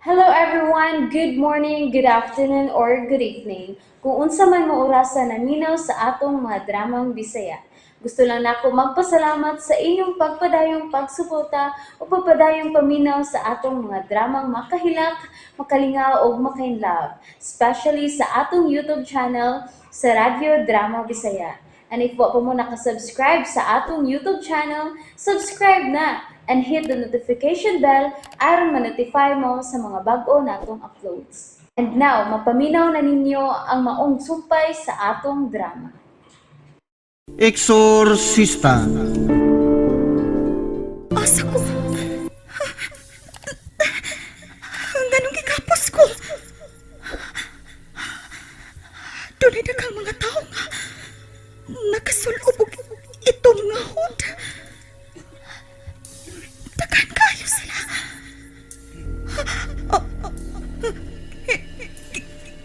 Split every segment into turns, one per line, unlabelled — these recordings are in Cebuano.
Hello everyone! Good morning, good afternoon, or good evening. Kung unsa man mo orasa naminaw sa atong mga dramang Bisaya. Gusto lang nako magpasalamat sa inyong pagpadayong pagsuporta o pagpadayong paminaw sa atong mga dramang makahilak, makalingaw ug makainlove, especially sa atong YouTube channel sa Radyo Drama Bisaya. And if wa pa mo nakasubscribe sa atong YouTube channel, subscribe na and hit the notification bell aron ma-notify mo sa mga bag-o natong uploads. And now, mapaminaw na ninyo ang maong sumpay sa atong drama.
Exorcista.
Asa ko? Nganong gikapos ko? Dunay daghang mga tao nga nakasulob og itom nga hood. Daghan kayo sila.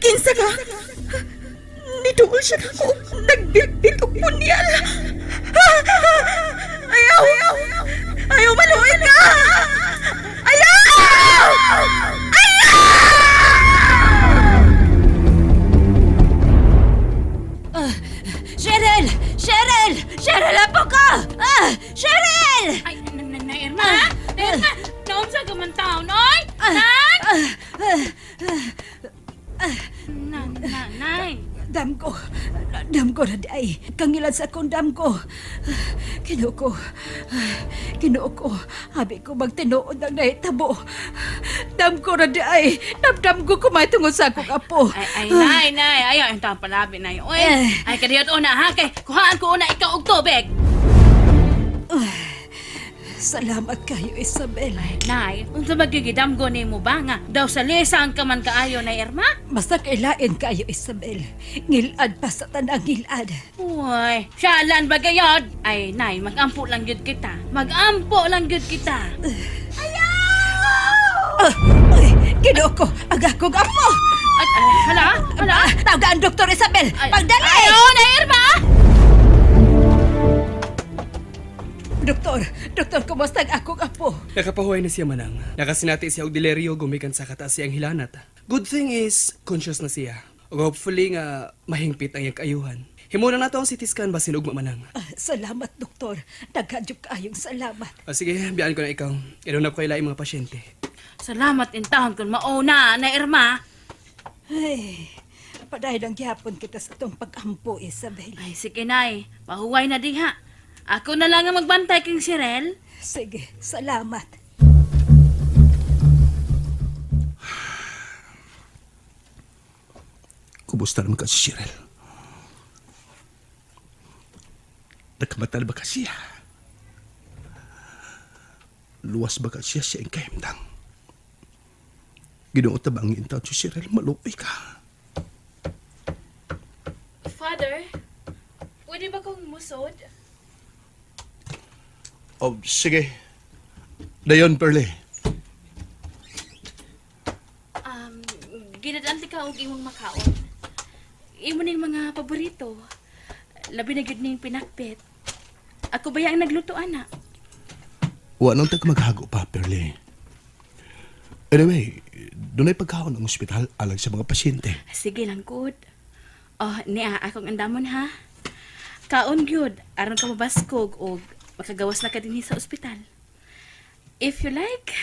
Kinsa ka? Niduol siya nako og nagbilbil og punyal. Ayaw! Ayaw, maluoy ka! Ayaw!
Cheryl! Cheryl! Cheryl, apo ko! Ah! Cheryl!
Ay, na, na, na, Irma! Na, Irma! Naunsa ka man taon, oy! Nan! Na, na, nay!
Damgo. Damgo na di ay. Kangilan sa akong damgo. Kinuo ko. Kinuo ko. Habi ko magtinuod ang nahitabo. Damgo na di ay. Damdamgo ko may tungod sa akong apo.
Ay, ay, nay, nay! Ayaw, ang taon palabi, nay. Oy!
Eh.
Ay, kadiyot una, ha? Kay, kuhaan ko una ikaw og tubig!
Salamat kayo, Isabel.
Nay, unsa ba gigidamgo nimo ba nga? Daw sa lesang ka man kaayo, nay Irma?
Basta kailain kayo, Isabel. Ngilad pa sa tanang ngilad.
Uy, siyalan ba gayod? Ay, nay, mag-ampo lang gyud kita. Mag-ampo lang gyud kita.
Ah, ay, Ginoo ko, ang akong apo!
At, ay, hala, hala.
Ah, tawagan, Dr. Isabel!
Ay,
Pagdali!
Ayaw, nay Irma!
Doktor, doktor, kumusta ang akong apo?
Nakapahuway na siya, manang. Nakasinati siya og deliryo gumikan sa kataas siyang hilanat. Good thing is, conscious na siya. Ug hopefully nga mahingpit ang iyang kaayuhan. Himo na nato ang CT scan basin ugma, manang.
Ah, salamat, doktor. Daghan jud kaayong salamat.
O sige, biyaan ko na ikaw. Ino na ko kay laing mga pasyente.
Salamat in taon kung mauna, nay Irma.
Ay, padayon ang gihapon kita sa itong pag-ampo, Isabel.
Ay, sige, nay. Pahuway na diha. Ako na lang ang magbantay kang Sirel.
Sige, salamat.
Kumusta naman ka si Cheryl? Nagkamata na ba ka siya? Luwas ba ka siya siya ang kahimtang? Ginoo ta ba ang intaw si Cheryl? Maluoy ka.
Father, pwede ba kong musod?
Oh, sige. Dayon, Perle.
Ginadaan ka og imong makaon. Imo ning mga paborito. Labi na gyud ning pinakbet. Ako ba ang nagluto ana?
Wa nang tag maghago pa, Perle. Anyway, dunay pagkaon ang ospital alang sa mga pasyente.
Sige lang gud. Oh, niya akong andamon ha. Kaon gyud aron ka mabaskog og makagawas na ka dinhi sa ospital. If you like,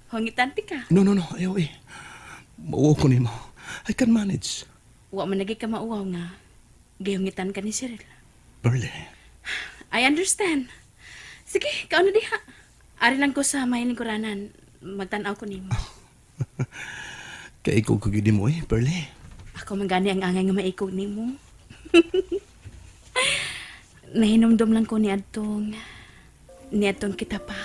hongitan ti ka.
No, no, no. Ayaw eh. Mauwaw ko nimo. I can manage.
Wa man lagi ka mauwaw nga gihungitan ka ni Cyril.
Perle.
I understand. Sige, kaon na diha. Ari lang ko sa may lingkuranan. Magtan-aw ko nimo.
Kay ikaw ko gid mo eh, Perle.
Ako man gani ang angay nga maikog nimo. Nahinumdum lang ko ni adtong kita pa.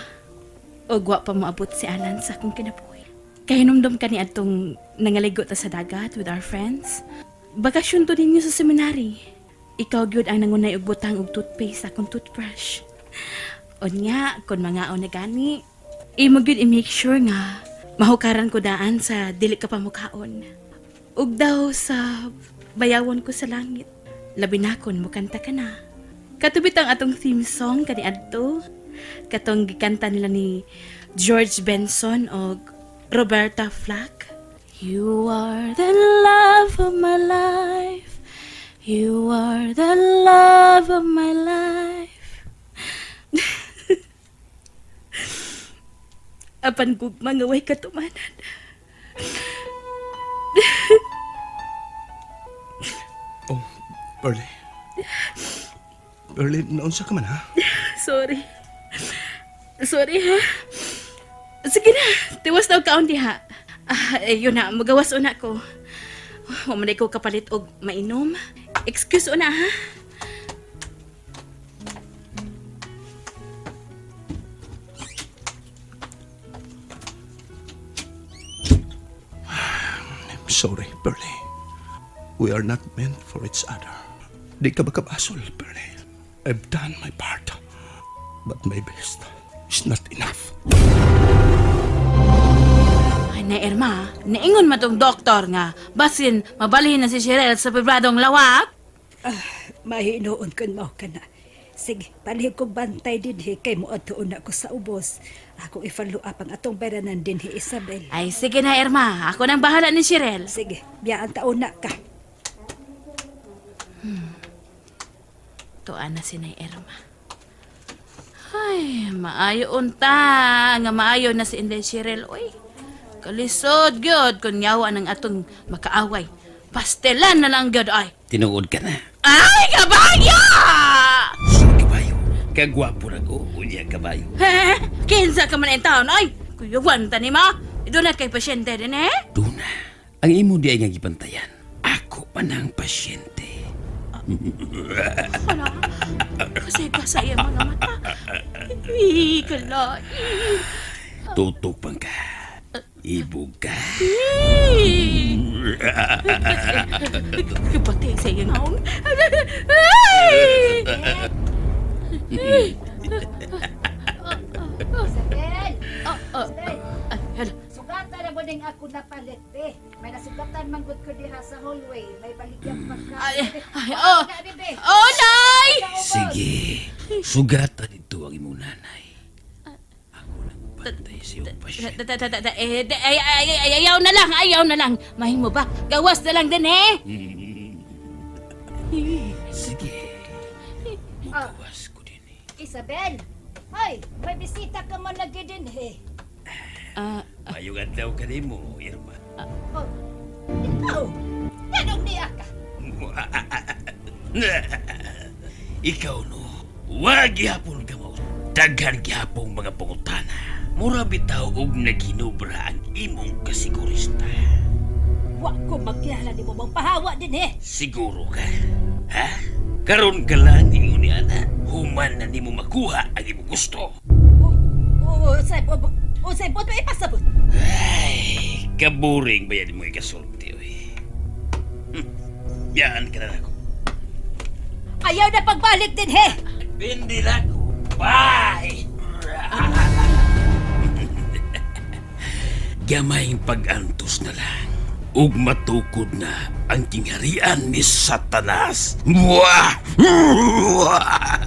Og wa pa moabot si Alan sa akong kinabuhi. Kahinumdum ka ni adtong nangaligo ta sa dagat with our friends. Bakasyon to ninyo sa seminary. Ikaw gyud ang nangunay og butang og toothpaste sa akong toothbrush. Unya, kun mangaon na gani, imo gyud i-make sure nga mahukaran ko daan sa dili ka pa mukaon. Ug daw sa bayawon ko sa langit. Labi na kon mukanta ka na. Katubit ang atong theme song kani adto. Katong gikanta nila ni George Benson og Roberta Flack. You are the love of my life. You are the love of my life. Apan gugma nga way katumanan.
Oh, Pearly. Pearly, naunsa ka man ha?
Sorry. Sorry ha. Sige na, tiwas daw kaon diha. Ah, eh, yun na, magawas una ko. Wa man ko kapalit og mainom. Excuse una ha.
I'm sorry, Pearly. We are not meant for each other. Di ka makabasol, Pearly. I've done my part. But my best is not enough.
Ay, na Irma, niingon man tong doktor nga basin mabalhin na si Cheryl sa pribadong lawak.
Ah, mahinoon kun mao ka na. Sige, palihog kong bantay dinhi kay moadto na ko sa ubos. Akong i-follow up ang atong bayranan dinhi, Isabel.
Ay, sige na Irma, ako nang bahala ni Cheryl.
Sige, biyaan taon na ka.
Tuan na si Nay Irma. Ay, maayo unta nga maayo na si Inday Cheryl. Uy, kalisod gyud kun yawa ng atong makaaway. Pastelan na lang gyud ay.
Tinuod ka na.
Ay, kabagyo!
Sa kabayo. Kagwapo na ko. Unya kabayo.
He, kinsa ka man in taon ay. Kuyuwan ta ni ma. Doon na kay pasyente din eh.
Duna. Ang imo di ay nga gibantayan. Ako pa ng pasyente.
Wala. Kasi ka sa iyang mga mata. Ay, kala.
Tutupang ka. Ibog ka.
Kapatay sa iyang haong. Ay!
Isabel!
Oh, ay, hala.
Sugatan na mo ning ako napalit, be. May nasugatan manggod ko diha sa hallway. May balikyang pagkain.
Ay, ay, oh.
Na, bebe.
Oh, nay!
Sige. Sugatan ito ang imong nanay. Ako lang bantay sa iyong pasyente.
Da, da, da, da, eh, da, ay, ay, ay, ay, ayaw na lang, ayaw na lang. Mahimo ba? Gawas na lang din eh.
Sige. Mugawas ko din eh.
Isabel! Hoy, may bisita ka man lagi din eh.
Ah,
Mayong adlaw ka nimo, Irma.
Oh, ikaw! Tanong niya ka!
Ikaw no, wag gihapon ka mo. Daghan gihapong mga pangutana. Mura bitaw og naghinubra ang imong kasigurista.
Wa ko magkilala ni mo mong pahawa din eh.
Siguro ka. Ha? Karon ka lang ingon ni ana. Human na nimo makuha ang imong gusto.
Oo, usay po, usay po, ipasabot.
Ay, kaburing ba yan mo ikasulti, oy. Yaan ka na ako.
Ayaw na pagbalik din he.
Bindi lang ko. Bye! Gamayng pag-antos na lang. Ug matukod na ang kingharian ni Satanas. Mwah! Mwah!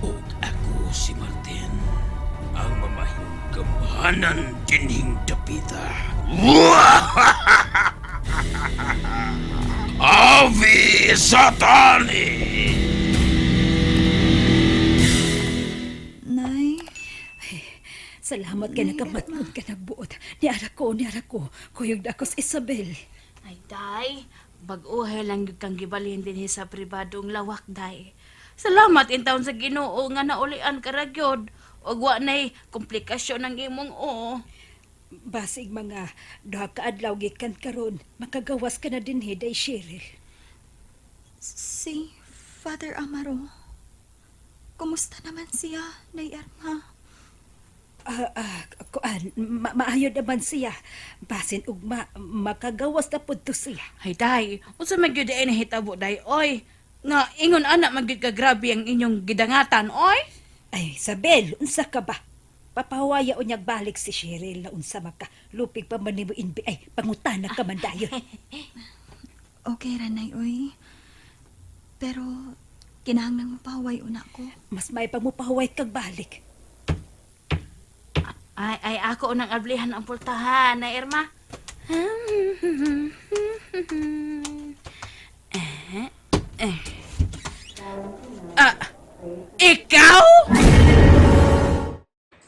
Ug ako si Martin, ang mamahing gamhanan dinhing dapita. Mwah! Ave Satani!
Nay,
Salamat kay nakamatngon ka nagbuot. Niara ko, niara ko. Kuyog na ako sa Isabel.
Ay, day. Bag-uhay lang gyud kang gibalhin din sa pribadong lawak, day. Salamat in taon sa Ginoo nga naulian ka ra gyud. Ug wa nay komplikasyon ang imong oo.
Basig mga duha ka adlaw gikan karon, makagawas ka na din he, day Cheryl.
si Father Amaro. Kumusta naman siya, Nay Irma?
Ah, ah, kuan, maayo naman siya. Basin ugma, makagawas na pud to siya.
Ay, day. Unsa man gyud ay nahitabo, day, oy. Nga ingon ana man gyud ka grabe ang inyong gidangatan, oy.
Ay, Isabel, unsa ka ba? Papahuwaya unyag balik si Cheryl na unsa maka lupig pa man nimo inbi ay pangutana ka man dayon.
Okay ra, Nay, oy. Pero, kinahanglan mo pahuway una ko.
Mas may pang mupahuway kag balik.
Ay, ay, ako unang ablihan ang pultahan na Irma. Eh, eh. Ah, ikaw?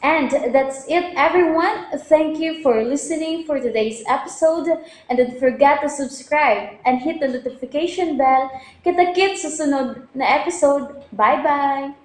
And that's it, everyone. Thank you for listening for today's episode. And don't forget to subscribe and hit the notification bell. Kita-kits sa sunod na episode. Bye-bye!